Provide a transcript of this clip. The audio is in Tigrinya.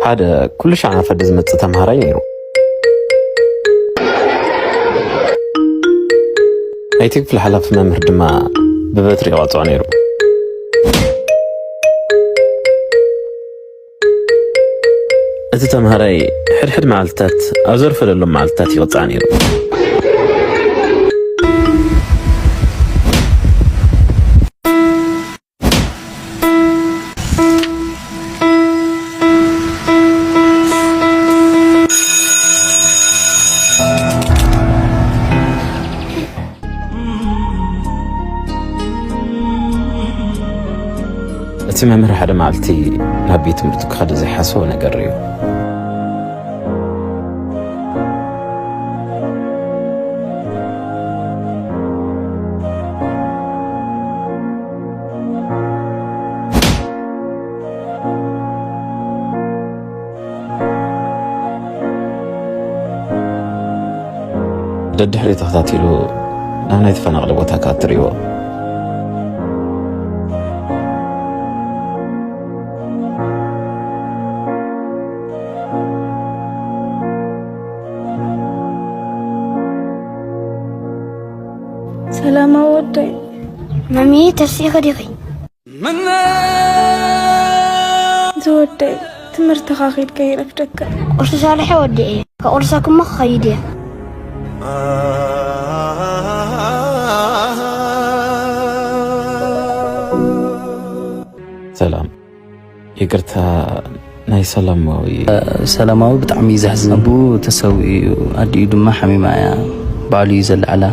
ሓደ ኩሉ ሻዕ ናብ ፈደ ዝመጽእ ተምሃራይ ነይሩ። ናይቲ ክፍሊ ሓላፊ መምህር ድማ ብበትሪ ይቐጽዖ ነይሩ። እቲ ተምሃራይ ሕድሕድ መዓልትታት ኣብ ዘርፈደሎም መዓልትታት ይቕጻዕ ነይሩ። እቲ መምህር ሓደ መዓልቲ ናብ ቤት ትምህርቱ ክኸደ ዘይሓሰቦ ነገር እዩ። ደድሕሪ ተኸታቲሉ ናብ ናይ ተፈናቕለ ቦታ ክኣቱ ርእይዎ። ሰላማዊ ወደይ፣ መሚ ተሲእኺ ዲኺ? ዝወደይ፣ ትምህርትኻ ኺድ ከይረፍደካ። ቁርሲ ሳልሐ ወዲኤ፣ ከቑርሰኩሞ ክኸይድ እየ። ሰላም፣ ይቅርታ፣ ናይ ሰላማዊ ሰላማዊ ብጣዕሚ እዩ ዘሕዝን። ኣቦኡ ተሰዊኡ እዩ፣ ኣዲኡ ድማ ሓሚማ እያ። ባዕሉ እዩ ዘለዓላ።